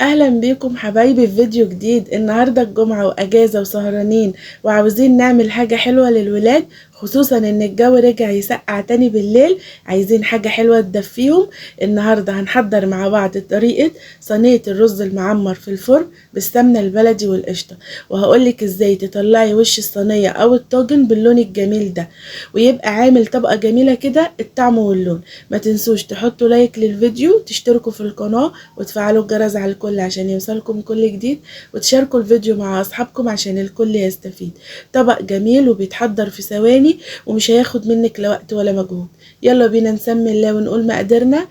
اهلا بيكم حبايبي في فيديو جديد. النهارده الجمعة واجازه وسهرانين وعاوزين نعمل حاجة حلوة للولاد، خصوصا ان الجو رجع يسقع تاني بالليل، عايزين حاجة حلوة تدفيهم. النهارده هنحضر مع بعض طريقه صينية الرز المعمر في الفرن بالسمنه البلدي والقشطه، وهقولك ازاي تطلعي وش الصينية او الطاجن باللون الجميل ده ويبقى عامل طبقه جميلة كده، الطعم واللون. ما تنسوش تحطوا لايك للفيديو، تشتركوا في القناة وتفعلوا الجرس على الكل عشان يوصلكم كل جديد، وتشاركوا الفيديو مع اصحابكم عشان الكل يستفيد. طبق جميل وبيتحضر في ثواني ومش هياخد منك لا وقت ولا مجهود. يلا بينا نسمي الله ونقول مقاديرنا.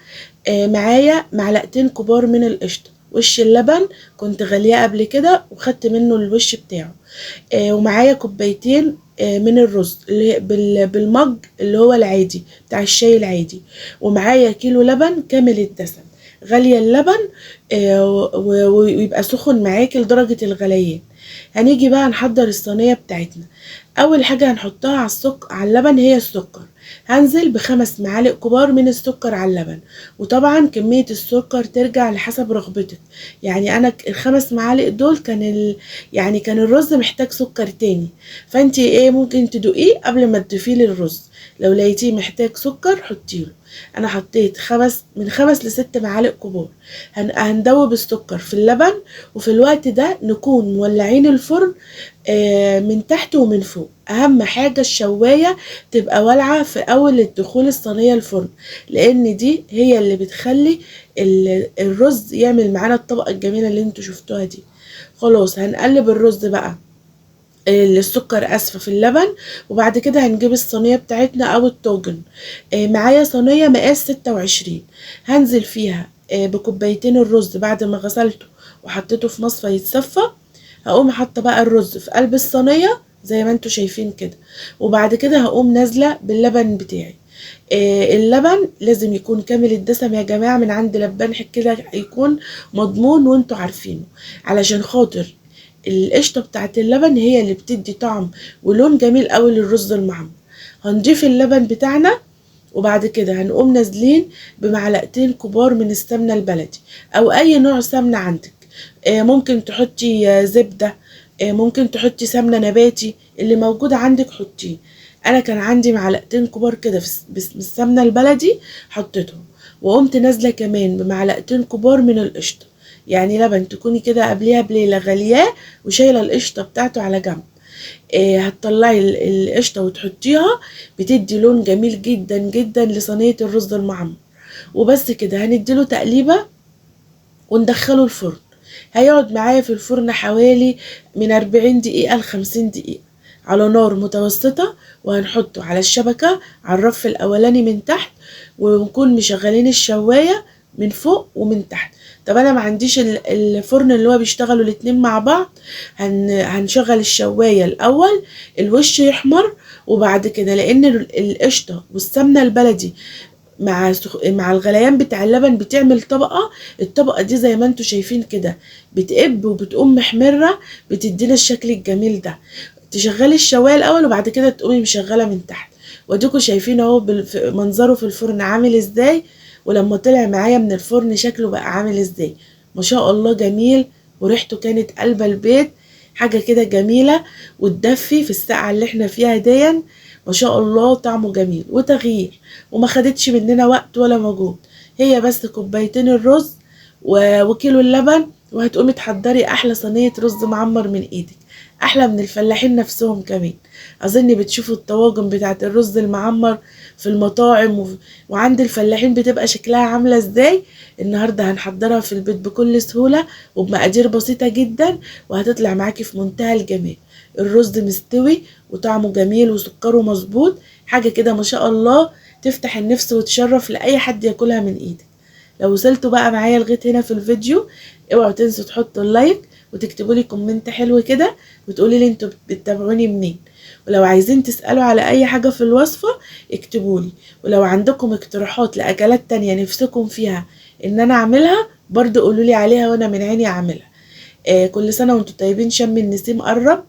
معايا معلقتين كبار من القشطه، وش اللبن كنت غلياه قبل كده وخدت منه الوش بتاعه، ومعايا كوبايتين من الرز اللي بالمج اللي هو العادي بتاع الشاي العادي، ومعايا كيلو لبن كامل الدسم. غالية اللبن ويبقى سخن معاكي لدرجة الغليان. هنيجي بقى نحضر الصينية بتاعتنا. اول حاجة هنحطها على السكر على اللبن هي السكر. هنزل ب5 معالق كبار من السكر على اللبن، وطبعا كمية السكر ترجع لحسب رغبتك. يعني انا ال5 معالق دول كان يعني كان الرز محتاج سكر تاني، فانتي ايه ممكن تدوقيه قبل ما تضيفيه للرز. لو لقيتيه محتاج سكر حطيله. انا حطيت من 5 ل6 معالق كبار. هندوب السكر في اللبن، وفي الوقت ده نكون مولعين الفرن من تحت ومن فوق. اهم حاجة الشواية تبقى والعة في اول الدخول الصينية الفرن، لان دي هي اللي بتخلي الرز يعمل معانا الطبقة الجميلة اللي انتوا شفتوها دي. خلاص هنقلب الرز بقى السكر اسفه في اللبن، وبعد كده هنجيب الصينية بتاعتنا او الطاجن. معايا صينية مقاس 26، هنزل فيها بكوبايتين الرز بعد ما غسلته وحطيته في مصفى يتصفى. هقوم حاطه بقى الرز في قلب الصينية زي ما انتوا شايفين كده، وبعد كده هقوم نازله باللبن بتاعي. اللبن لازم يكون كامل الدسم يا جماعة، من عند لبان كده يكون مضمون وانتوا عارفينه، علشان خاطر القشطه بتاعت اللبن هي اللي بتدي طعم ولون جميل قوي للرز المعمر. هنضيف اللبن بتاعنا، وبعد كده هنقوم نازلين بمعلقتين كبار من السمنة البلدي او اي نوع سمنه عندك. ممكن تحطي زبدة، ممكن تحطي سمنه نباتي، اللي موجود عندك حطيه. انا كان عندي معلقتين كبار كده في السمنة البلدي حطيتهم، وقمت نازله كمان بمعلقتين كبار من القشطه. يعني لبن تكوني كده قبليها بليلة غلياه وشايله القشطه بتاعته على جنب. هتطلعي القشطه وتحطيها، بتدي لون جميل جدا جدا لصينيه الرز المعمر. وبس كده هنديله تقليبه وندخله الفرن. هيقعد معايا في الفرن حوالي من 40 دقيقة ل 50 دقيقة على نار متوسطه، وهنحطه على الشبكة على الرف الاولاني من تحت، ونكون مشغلين الشوايه من فوق ومن تحت. طب انا ما عنديش الفرن اللي هو بيشتغلوا الاتنين مع بعض، هنشغل الشوايه الاول الوش يحمر، وبعد كده لان القشطه والسمنه البلدي مع الغليان بتاع اللبن بتعمل طبقه. الطبقة دي زي ما انتوا شايفين كده بتقب وبتقوم محمرة، بتدينا الشكل الجميل ده. تشغلي الشوايه الاول وبعد كده تقومي مشغله من تحت. واديكوا شايفين اهو منظره في الفرن عامل ازاي، ولما طلع معايا من الفرن شكله بقى عامل ازاي. ما شاء الله جميل، وريحته كانت قلب البيت، حاجة كده جميلة وتدفي في السقعه اللي احنا فيها دي. ما شاء الله طعمه جميل وتغيير، وما خدتش مننا وقت ولا مجهود. هي بس كوبايتين الرز وكيلو اللبن، وهتقومي تحضري احلى صينية رز معمر من ايدك، احلى من الفلاحين نفسهم كمان. اظن بتشوفوا الطواجن بتاعت الرز المعمر في المطاعم وعند الفلاحين بتبقى شكلها عامله ازاي. النهارده هنحضرها في البيت بكل سهولة وبمقادير بسيطة جدا، وهتطلع معاكي في منتهى الجمال. الرز مستوي وطعمه جميل وسكره مظبوط، حاجة كده ما شاء الله تفتح النفس وتشرف لاي حد ياكلها من ايدك. لو وصلتوا بقى معايا لغاية هنا في الفيديو، اوعوا تنسوا تحطوا ال like وتكتبوا لي comment حلو كده وتقولي لي انتوا بتتابعوني منين. ولو عايزين تسألوا على اي حاجة في الوصفة اكتبوا لي، ولو عندكم اقتراحات لاكلات تانية نفسكم فيها ان انا اعملها برضو قولوا لي عليها وانا من عيني اعملها. كل سنة وانتوا طيبين. شم النسيم قرب،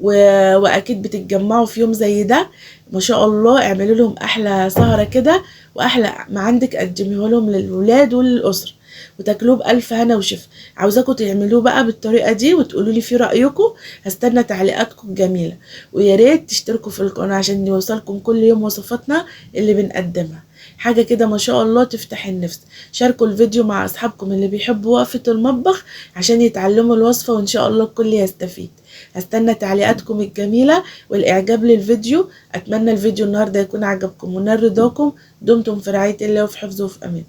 واكيد بتتجمعوا في يوم زي ده ما شاء الله. اعملوا لهم احلى سهرة كده، واحلى ما عندك قدميه لهم للولاد وللاسرة. وتاكلوه بألف هنا وشفا. عاوزاكم تعملوه بقى بالطريقة دي وتقولوا لي في رأيكم، هستنى تعليقاتكم الجميلة، ويا ريت تشتركوا في القناة عشان يوصلكم كل يوم وصفاتنا اللي بنقدمها. حاجة كده ما شاء الله تفتح النفس. شاركوا الفيديو مع أصحابكم اللي بيحبوا وقفة المطبخ عشان يتعلموا الوصفة، وإن شاء الله الكل يستفيد. هستنى تعليقاتكم الجميلة والإعجاب للفيديو. أتمنى الفيديو النهاردة يكون عجبكم ونال رضاكم. دمتم في رعاية الله وفي حفظه وفي أمان.